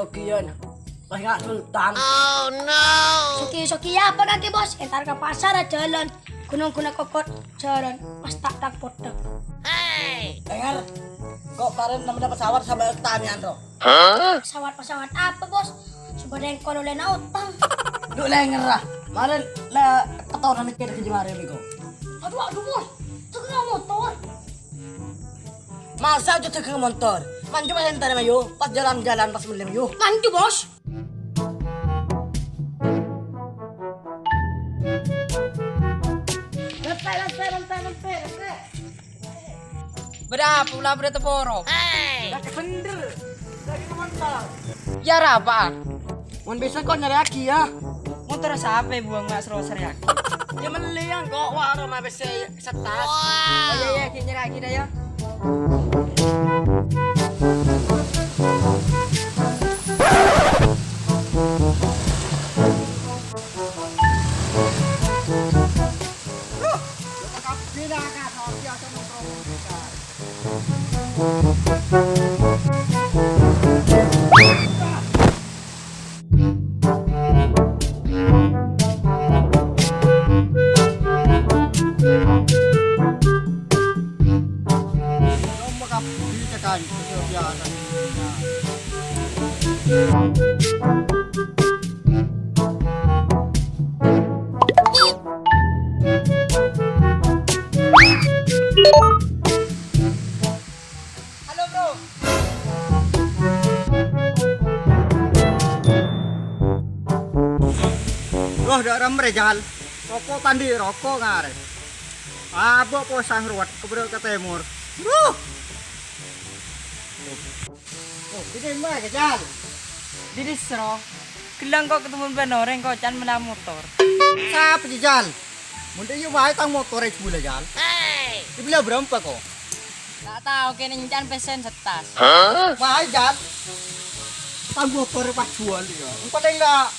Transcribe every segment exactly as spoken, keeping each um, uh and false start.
Sogiyan. Pas nga' sultan. Sogi-sogi apa kakè, Bos? Entar ka pasar jhâlân. Ghun-ghun kokot jhâlân. Pas ta' tang potthèng. Denger, ko' parèn nambâna pesawat sambi pertanian, ro. Pesawat-pesawat apa, Bos? Sè bâdâ engko' lo lèna otang. Lu lènger, ra. Marèn la ketoran kèra ka jemare, Miko. Aduh, aduh, Bos. Tengah motor. Masa aja tengah motor? Manju pas entar, mayu. Pas jalan-jalan, pas mellè, mayu. Manju, Bos. Lepè, lepè, lepè, lepè, lepè. Bâdâ apa la bâdâ teporo? Lagi bener. Lagi ke motor. Ya, apa? Mon bisa ko' nyarèyaghi, ya. Motor sapa buwâng nga' sero sarèyaghi? Ya, mellèyan ko', wa, roma bessè settas. Oh, iyâ, iyâ, ghi' nyarèyaghi dâ, ya. Halo, Bro. Roh, dâ' remma rè, Jal. Roko' ta' andi' roko' ngarè. Abâ' posang rowet, kebârâ' ka tèmor. Roh. Oh, ini mah, Jal. Didi sero. Ghellâ' ko' ketemu bân orèng ko' can mella motor. Sapa, Jal? Mon dâ' iyâ wae tang motor è jhulâ, Jal. Dibelli bârâmpa ko'? Ta' tao kènè' can pèssèna settas. Wae, Jal. Tang motor pas jual ya. Engko' tengga.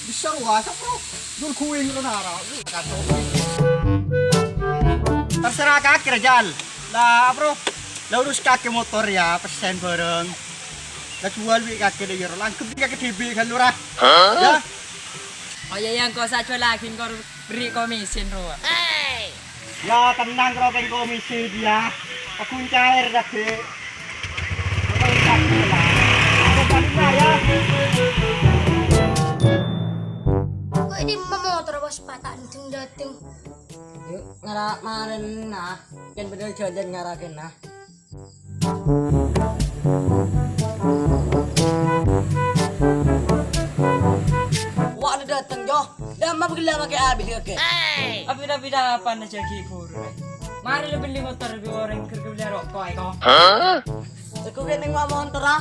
Bisa wasa, Bro. Dul kuwi ngono nara. Terserah kakè, Jal. Lah, Bro. Lah urus kakè motor ya, pèssèna bârâng. Lah jual bi' kakè dâ' iyâ, Ro. Langgep bi' kakè dhibi' ghâllu, ra. Ya. Oh iyâ, iyâ, engko' sa' jual lagi, engko' berri' komisi, Ro. Ya, tenang, Ro, pèng komisi dia. Aku cair tadi. Aku cair lah. Aku balik lah, ya. Ko' ini motor, Bos, patah ding-ding. Yuk, ngara marèn, nah. Kan bener jalan ngara kèna. Wa' la dâteng, Jo. Dâmma ghellâ' makè abit kakè. Abit-abit apana jâghi buru, rè? Marè la bellè motor bi' orèng ghâr bellè roko', aè, ko'. Sèngko' kènè' ngowa' motor, ah.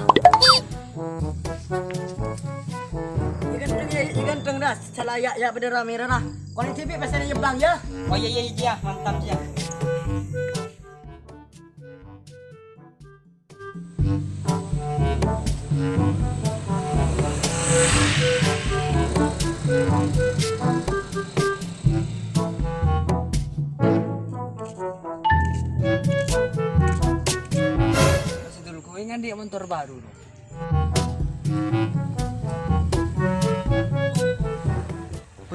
Ikan deng, ikan deng, dah. Salah ya, ya, bener rame, dah. Kau ini cipi, pesannya nyebang, ya. Oh, iya, iya, iya, mantap, ya. Sidul, kowe nganti montor baru, no?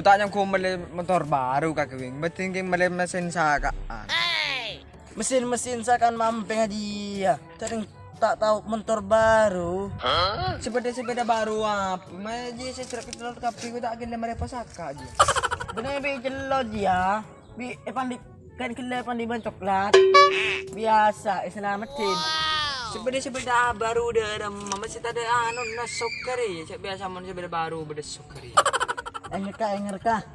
Ku ta' nyangko melle montor baru, Kak Wing. Penting ki melle mesin saka'an. Mesin-mesin saka'an mampeng ajiya. Tadeng ta' tao montor baru. Sepeda-sepeda baru apa? Maji sesrek kelor kabeh ku ta' kelle mare pasaka ajiya. Bener bi' kello jiya. Bi' epandi kan kelle pandi ban coklat. Biasa, eh, selametin. Sepeda-sepeda baru dâ' remma, masih tadâ' anu, na sokari. Cek biasa mon sepeda baru beda sokari. Engerka, engerka.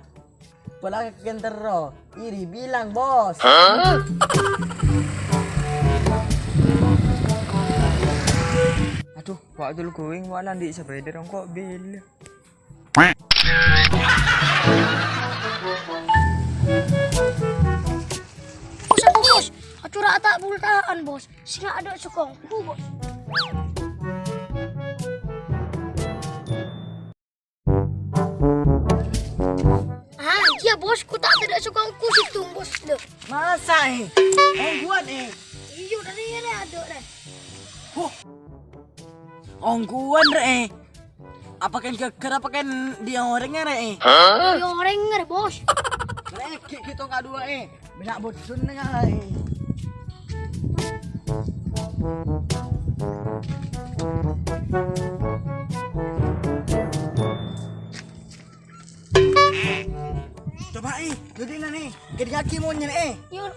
Pola kentero, iri bilang, Bos. Aduh, wa' dul going, wa' landi' sepeda rong kok bil. Bos, aduh, Bos. Aduh, ra ta' bultaan, Bos. Sing ada sokongku, Bos. Ah, iya, Bos, ku ta' tadâ' sokongku situng, Bos, lho. Masa, eh? Ongguan, eh? Iyo, dari ini ada, deh. Huh. Ongghuwân, Rè', è. Apa kèng ghâgghâr, apa kèng dhi' orèng, Rè', è? Hah? Dhi' orèng, Rè', Bos. Rè', ghi' ghi' tong kaduwâ, è. Bânnya' bhudhun nèng, Rè'. Coba, è, dudina, nè. Ghi' dhâggi' monyèna, è. Yuk.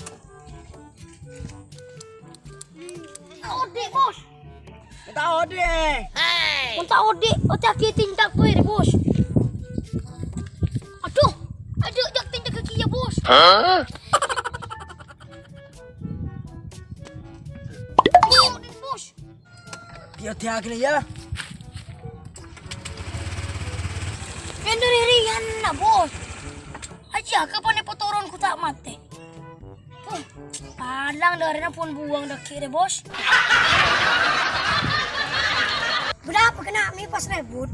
Ta' odi', Bos. Ta' odi', è. Mon ta' odi', oca' ghi' tindak kowe, Bos. Adhu, adhu, jhâ' tindak ka kèya, Bos. Hah? Odi', Bos. Ghi' odi' aghâli, yâ. Kèng dhâri rèyanna, Bos. Ajjhâ' ka panèpo toron ghu ta' matè. Huh, palang dârina pon buwâng dhâggi' rè, Bos. Bârâmpa kènè' mè' pas rèbut?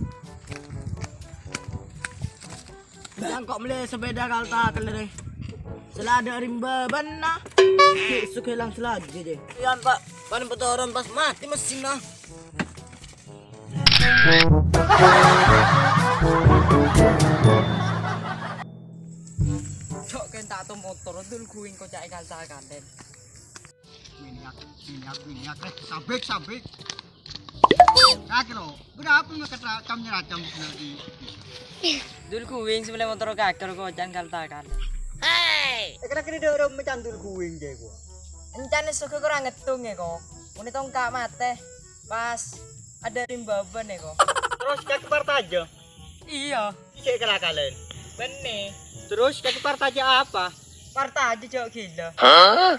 Bâ'na engko' mellè sepèda kalta kèllèr, rè. Sè la adâ' rimbâbânna. Ghi' soghi lang-salajâ, jâ. Iyâ, Pa'. Panèpo toron pas matè messinna. Cok, kèng ta' to motor, dul guwing koca'è kalta-kalèn. Miniak, miniak, miniak, eh, sabik, sabik. Kaki lo, bârâmpa mè' kata cam nyeracam lagi. Dul guwing sè mellè motor kaki lo koca'an kalta-kalèn. Hei! Kira-kira dâ' roma can dul guwing jâ ghuwâ. Èncana soghi korang ngèttonga, ko. Mon tongka' matè. Pas adâ' rimbâbân, è, ko. Terros kakè partajâ? Iyâ. Cè' kala-kalèn. Bânnè. Terros kakè partajâ apa? Partajâ jhâ' ghilâ. Hah?